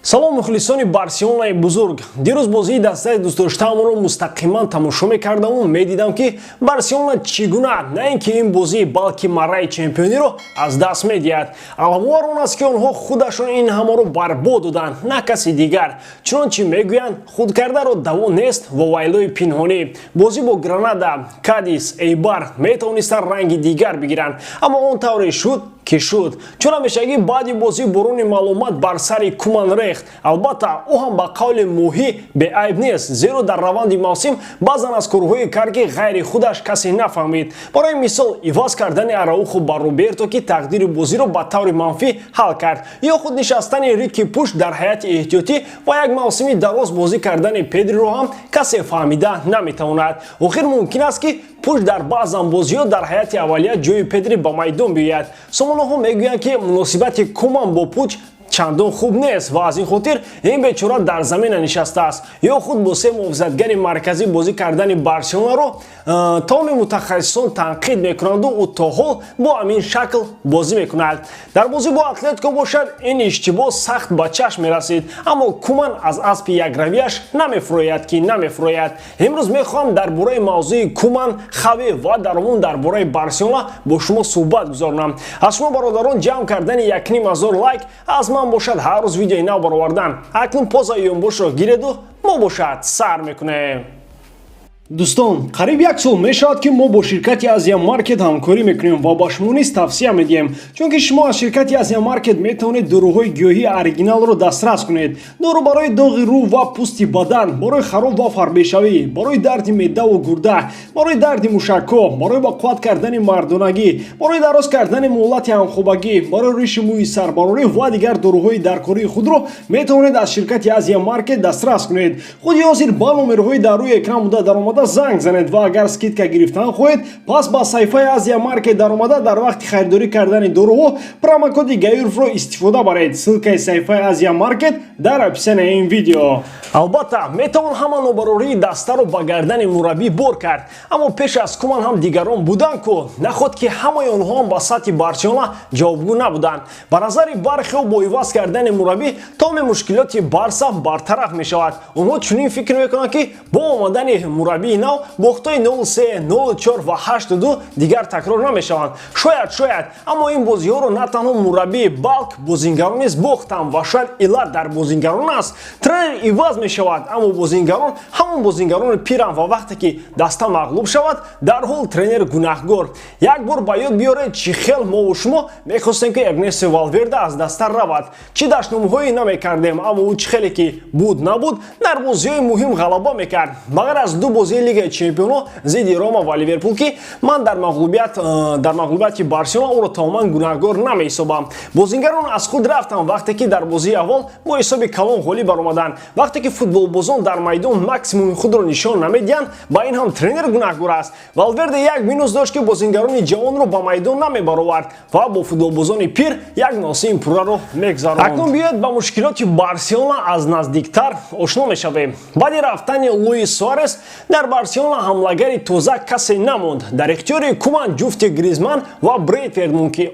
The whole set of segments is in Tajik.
Салом, мухлисони Барселонаи бузург! Дирӯз бозии дастаи дӯстдоштаамонро мустақиман тамошо мекардаму медидам, ки Барселона чӣ гуна на ин ки ин бозӣ, балки марраи чемпиониро аз даст медиҳад. Аламовар он аст, ки онҳо худашон ин ҳамаро барбод доданд, на каси дигар. Чунончи мегӯянд, худкардаро даво нест ва вайлои пинҳонӣ. Бозӣ бо Гранада, Кадис, Эйбар метавонистанд ранги дигар бигиранд, аммо он тавре шуд, ки шуд. Чун ҳамешагӣ, баъди бозӣ борони маълумот бар сари Куман рехт. Албатта, ӯ ҳам ба қавли моҳӣ беайб нест, зеро дар раванди мавсим баъзан аз корҳое кард, ки ғайри худаш касе нафаҳмид. Барои мисол, иваз кардани Араухо ба Роберто, ки тақдири бозиро ба таври манфӣ ҳал кард, ё худ нишастани Рики Пуш дар ҳайати эҳтиётӣ ва як мавсими дароз бозӣ кардани Педриро ҳам касе фаҳмида наметавонад. Охир мумкин аст, ки Пуш дар баъзан бозиҳо дар ҳайати аввалия ҷои Педри ба майдон биёяд. Сомонаҳо мегӯянд, ки муносибати Куман бо Пуч чандон хуб нест ва аз ин хотир ин бечора дар замина нишастааст. Ё худ бо се муҳофизатгари марказӣ бозӣ кардани Барселонаро тамоми мутахассисон танқид мекунанду ӯ то ҳол бо ҳамин шакл бозӣ мекунад. Дар бозӣ бо Атлетико бошад, ин иштибоҳ сахт ба чашм мерасид, аммо Куман аз аспи якравияш намефурояд, ки намефурояд. Имрӯз мехоҳам дар бораи мавзӯи Куман, Хави ва дар умум дар бораи Барселона бо шумо суҳбат гузаронам. Аз шумо, бародарон, ҷамъ кардани 1500 лайк, аз ман бошад ҳар рӯз видеои нав баровардан. Акнун позаи ёнбошро гиреду мо бошад сар мекунем. Дӯстон, қариб як сол мешавад, ки мо бо ширкати Азия Маркет ҳамкорӣ мекунем ва ба шумо низ тавсия медиҳем, чунки шумо аз ширкати Азия Маркет метавонед доруҳои гиёҳии оригиналро дастрас кунед: дору барои доғи рӯ ва пӯсти бадан, барои хароб ва фарбешавӣ, барои дарди меъдаву гурда, барои дарди мушакҳо, барои ба қувват кардани мардонагӣ, барои дароз кардани муҳлати ҳамхобагӣ, барои риши мӯи сарбарорӣ ва дигар доруҳои даркории худро метавонед аз ширкати Азия Маркет дастрас кунед. Худи ҳозир ба номерҳои дар рӯи экран буда даромада занг занед ва агар скидка гирифтан хоҳед, пас ба саҳифаи Азия Маркет даромада, дар вақти харидорӣ кардани доруҳо промокоди Гаюрфро истифода баред. Ссылкаи саҳифаи Азия Маркет дар описанияи ин видео. Албатта, метавон ҳама нобарории дастаро ба гардани мураббӣ бор кард, аммо пеш аз Куман ҳам дигарон буданд ку. Наход ки ҳамаи онҳо ҳам ба сатҳи Барселона ҷавобгӯ набуданд? Ба назари бархео, бо иваз кардани мураббӣ тамоми мушкилоти Барса бартараф мешавад. Онҳо чунин фикр мекунанд, ки бо омадани мураббии нав бохтҳои 03, 04 ва 82 дигар такрор намешаванд. Шояд, шояд, аммо ин бозиҳоро на танҳо мураббӣ, балк бозингарон низ бохтанд ва шояд иллат дар бозингарон аст. Тренер иваз мешавад, аммо бозингарон ҳамон бозингарони пиранд ва вақте ки даста мағлуб шавад, дарҳол тренер гунаҳгор. Як бор ба ёд биёред, чӣ хел мову шумо мехостем, ки Эрнесто Валверде аз даста равад, чӣ дашномҳое намекардем, аммо ӯ чӣ хеле ки буд набуд, дар бозиҳои муҳим ғалаба мекард, ба ғайр аз ду бозии Лигаи чемпионҳо зидди Рома ва Ливерпул, ки ман дар мағлубияти Барселона ӯро тамоман гунаҳгор намеҳисобам. Бозингарон аз худ рафтанд, вақте ки дар бозии аввал бо ҳисоби калон ғолиб баромаданд. Вақте ки футболбозон дар майдон максимуми худро нишон намедиҳанд, ба ин ҳам тренер гунаҳгор аст. Валверде як минус дошт, ки бозингарони ҷавонро ба майдон намебаровард ва бо футболбозони пир як мавсими пурраро мегзаронд. Акнун биёед, ба мушкилоти Барселона аз наздиктар ошно мешавем. Баъди рафтани Луис Суарес дар Барселона ҳамлагари тоза касе намонд. Дар ихтиёри Куман ҷуфти Гризман ва Брейтвейт монд, ки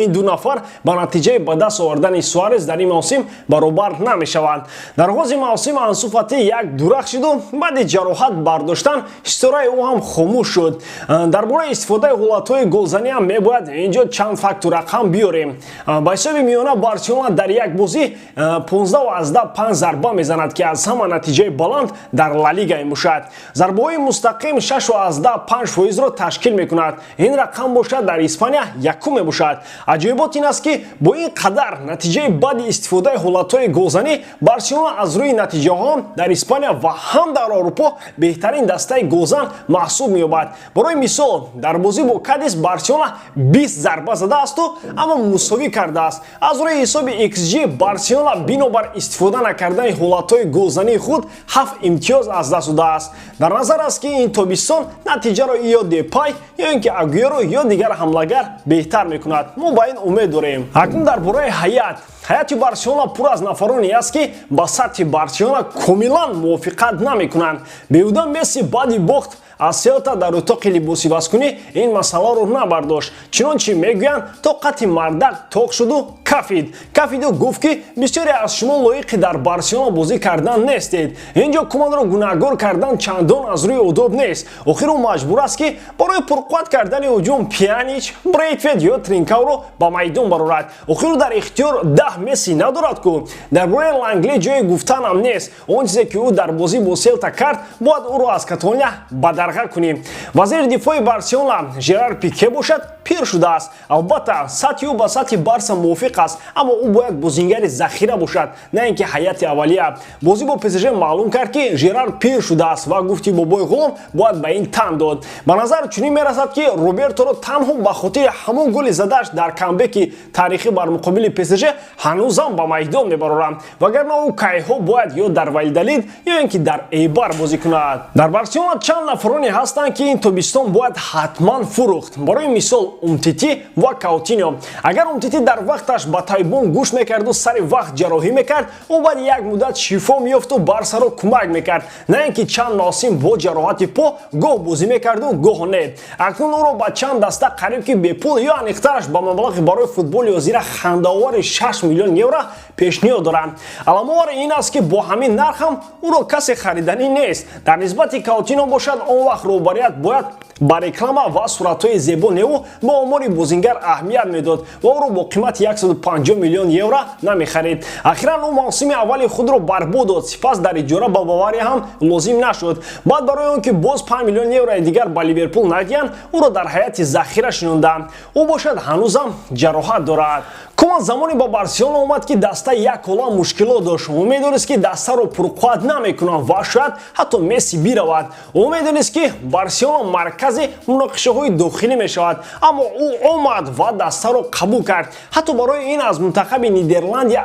ин ду нафар ба натиҷаи ба даст овардани Суарес дар ин мавсим баробар намешаванд. Дар оғози мавсим Ансу Фати як дурахшиду баъди ҷароҳат бардоштан ситораи ӯ ҳам хомӯш шуд. Дар бораи истифодаи ҳолатҳои голзанӣ ҳам мебояд инҷо чанд факту рақам биёрем. Ба ҳисоби миёна, Барселона дар як бозӣ 15,5 зарба мезанад, ки аз ҳама натиҷаи баланд дар Ла Лига мебошад. Зарбаҳои мустақим 6,5 фоизро ташкил мекунад. Ин рақам бошад, дар Испания якум мебошад. Аҷоибот ин аст, ки бо ин қадар натиҷаи баъди истифодаи ҳолатҳои голзанӣ, Барселона аз рӯи натиҷаҳо дар Испания ва ҳам дар Аврупо беҳтарин дастаи голзан маҳсуб меёбад. Барои мисол, дар бозӣ бо Кадис Барселона 20 зарба задаасту, аммо мусовӣ кардааст. Аз рӯи ҳисоби xG, Барселона бинобар истифода накардани ҳолатҳои голзании худ ҳафт имтиёз аз даст додааст. Дар назар аст, ки ин тобистон натиҷаро ё Депай, ё ин ки Агуеро, ё дигар ҳамлагар беҳтар мекунад. Мо ба ин умед дорем. Акнун дар бораи ҳайат. Ҳайати Барселона пур аз нафароне аст, ки ба сатҳи Барселона комилан мувофиқат намекунанд. Беҳуда Месси баъди бохт Аз Селта дар утоқи либосивазкунӣ ин масъаларо набардошт. Чунончи мегӯянд, тоқати мардак тоқ шуду кафид. Кафиду гуфт, ки бисёре аз шумо лоиқи дар Барселона бозӣ кардан нестед. Ин ҷо Куманро гунаҳгор кардан чандон аз рӯи одоб нест. Охир ӯ маҷбур аст, ки барои пурқувват кардани ҳуҷум Пианич, Брейтвейт ё Тринкауро ба майдон барорад. Охир ӯ дар ихтиёр 10 Месси надорад ку. Дар бораи Лангле ҷое гуфтанам нест. Он чизе, ки ӯ дар бозӣ бо Селта кард, бояд ӯро аз Каталония бадарға кунем. Вазири дифои Барселона Жерар Пике бошад, пир шудааст. Албатта, сатҳи ӯ ба сатҳи Барса мувофиқ аст, аммо ӯ бояд бозингари захира бошад, на ин ки ҳайати аввалия. Бозӣ бо ПСЖ маълум кард, ки Жерар пир шудааст, ва гуфти бобои ғулом, бояд ба ин тан дод. Ба назар чунин мерасад, ки Роберторо танҳо ба хотири ҳамон голи задааш дар камбеки таърихӣ бар муқобили ПСЖ ҳанӯзам ба майдон мебароранд, вагарна ӯ кайҳо бояд ё дар Валидалид, ё ин ки дар Эйбар бозӣ кунад. Дар Барселона чанд нафароне ҳастанд, ки ин тобистон бояд ҳатман фурӯхт. Барои мисол, Умтити ва Каутино. Агар Умтити дар вақташ ба табибон гӯш мекарду сари вақт ҷарроҳӣ мекард, ӯ баъди як муддат шифо меёфту Барсаро кӯмак мекард, на ин ки чанд мавсим бо ҷароҳати по гоҳ бозӣ мекарду, гоҳ не. Акнун ӯро ба чанд даста қариб ки бепул ё аниқтараш ба маблағи барои футболи ҳозира хандаовари 6 миллион евро пешниҳод доранд. Аламовар ин аст, ки бо ҳамин нарх ҳам ӯро касе хариданӣ нест. Дар нисбати Каутино бошад, он вақт роҳбарият бояд ба реклама ва суратҳои зебо неву ба омори бозингар аҳамият медод ва ӯро бо қимати 150 миллион евро намехарид. Ахиран ӯ мавсими аввали худро барбод дод, сипас дар иҷора ба Бавария ҳам лозим нашуд. Баъд барои он ки боз 5 миллион еврои дигар ба Ливерпул надиҳанд, ӯро дар ҳайати захира шинонданд. Ӯ бошад, ҳанӯзам ҷароҳат дорад. Куман замоне ба Барселона омад, ки даста як олам мушкилот дошт. Ӯ медонист, ки дастаро пурқувват намекунанд ва шояд ҳатто Месси биравад. Ӯ медонист, ки Барселона маркази муноқишаҳои дохилӣ мешавад, аммо ӯ омад ва дастаро қабул кард. Ҳатто барои ин аз мунтахаби Нидерландия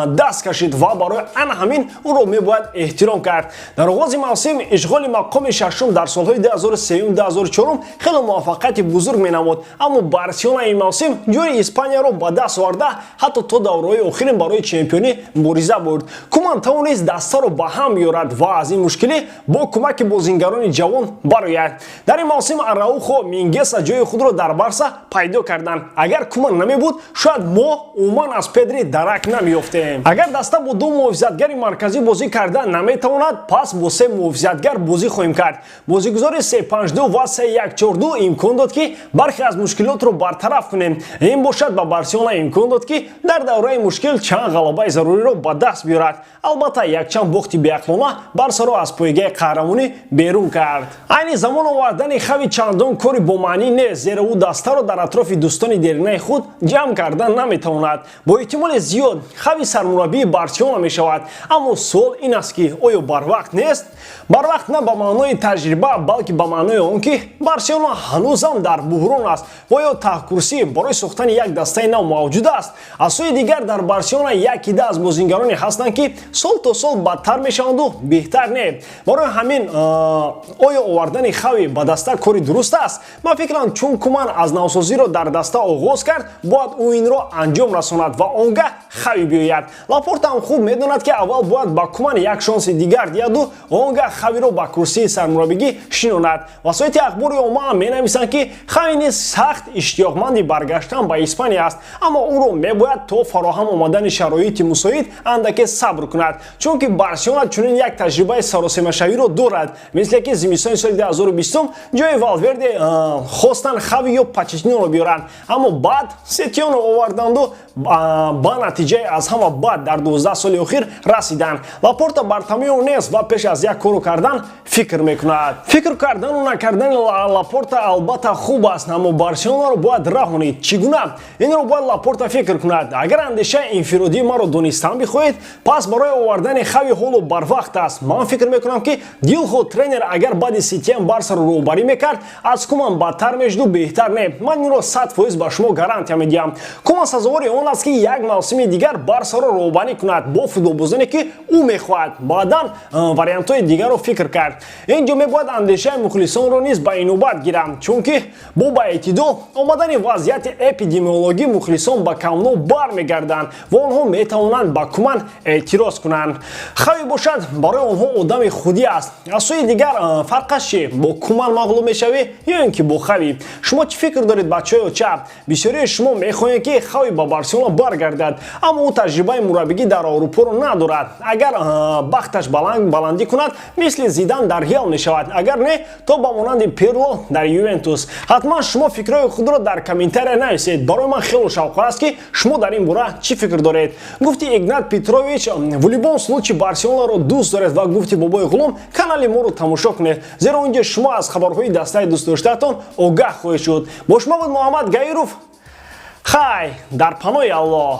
даст кашид ва барои ана ҳамин ӯро мебояд эҳтиром кард. Дар оғози мавсим ишғоли мақоми шашум дар солҳои 2003-2004 хеле муваффақияти бузург менамуд, аммо Барселона ин мавсим ҷои Испанияро ба даст оварда, ҳатто то давраҳои охирин барои чемпионӣ мубориза бурд. Куман тавонист дастаро ба ҳам биёрад ва аз ин мушкилӣ бо кӯмаки бозингарони ҷавон барояд. Дар ин мавсим Араухо, Мингеса ҷои худро дар Барса пайдо карданд. Агар Куман намебуд, шояд мо умуман аз Педри дарак намеёфтем. Агар даста бо ду муҳофизатгари марказӣ бозӣ карда наметавонад, пас бо се муҳофизатгар бозӣ хоҳем кард. Бозигузори 3-5-2 ва 3-1-4-2 имкон дод, ки бархе аз мушкилотро бартараф кунем. Ин бошад, ба Барселона имкон дод, ки дар давраи мушкил чанд ғалабаи заруриро ба даст биёрад. Албатта, якчанд бохти беақлона Барсаро аз пойгаи қаҳрамонӣ берун кард. Айни замон овардани Хави чандон кори бомаънӣ нест, зеро ӯ дастаро дар атрофи дӯстони деринаи худ ҷамъ кардан наметавонад. Бо эҳтимоли зиёд Хави сармураббии Барселона мешавад, аммо суол ин аст, ки оё барвақт нест? Барвақт на ба маънои таҷриба, балки ба маънои он, ки Барселона ҳанӯзам дар буҳрон аст ва ё таҳкурсӣ барои сохтани як дастаи нав мавҷуд аст. Аз сӯи дигар, дар Барселона якида аз бозингароне ҳастанд, ки сол то сол бадтар мешаванду беҳтар не. Барои ҳамин, оё овардани Хави ба даста кори дуруст аст? Ман фикрам, чун Куман аз навсозиро дар даста оғоз кард, бояд ӯ инро анҷом расонад ва он гаҳ Хави биёяд. Лапорта ҳам хуб медонад, ки аввал бояд ба Куман як шонси дигар диҳаду он гаҳ Хавиро ба курсии сармураббигӣ шинонад. Васоити ахбори омма ҳам менависанд, ки Хави низ сахт иштиёқманди баргаштан ба Испания аст, аммо ӯро мебояд то фароҳам омадани шароити мусоид андаке сабр кунад, чунки Барселона чунин як таҷрибаи саросемашавиро дорад, мисле ки зимистони соли 2020 ҷои Валверде хостанд Хави ё Почеттиноро биёранд, аммо баъд Сетиёнро оварданду ба натиҷаи аз ҳама бад дар 12 соли охир расиданд. Лапорта Бартомео нест ва пеш аз як кору кардан фикр мекунад. Фикр кардану накардани Лапорта албатта хуб аст, аммо Барселонаро бояд раҳонид. Чӣ гуна? Инро бояд Лапорта фикр кунад. Агар андешаи инфиродии маро донистан бихоҳед, пас барои овардани Хави ҳоло барвақт аст. Ман фикр мекунам, ки дилхоҳ тренер агар баъди Сетиен Барсаро роҳбарӣ мекард, аз Куман бадтар мешуду беҳтар не. Ман инро 100% ба шумо гарантия медиҳам. Куман сазовори он аст, ки як мавсими дигар Барсаро роҳбарӣ кунад бо футболбозоне, ки ӯ мехоҳад, баъдан вариантҳои дигарро фикр кард. Ин ҷо мебояд андешаи мухлисонро низ ба инобат гирам, чунки бо ба эътидол омадани вазъияти эпидемиологӣ мухлисон ба Ба Камп Ноу бармегарданд ва онҳо метавонанд ба Куман эътироз кунанд. Хави бошад, барои онҳо одами худӣ аст. Аз сӯи дигар, фарқаш чи, бо Куман мағлуб мешавӣ ё ин ки бо Хави? Шумо чӣ фикр доред, бачаҳои оча? Бисёрии шумо мехоҳед, ки Хави ба Барселона баргардад, аммо ӯ таҷрибаи мураббигӣ дар Аврупоро надорад. Агар бахташ баландӣ кунад, мисли Зидан дар Реал мешавад, агар не, то ба монанди Пирло дар Ювентус. Ҳатман шумо фикрҳои худро дар комментария нависед. Барои ман хело шавқовар аст, ки шумо дар ин бора чӣ фикр доред. Гуфти Игнат Петрович, в любом случае Барселонаро дӯст доред ва гуфти бобои Ғулом, канали моро тамошо кунед, зеро он ҷо шумо аз хабарҳои дастаи дӯстдоштаатон огаҳ хоҳед шуд. Бо шумо буд Муҳаммад Гаиров. Хай, дар паноҳи Аллоҳ.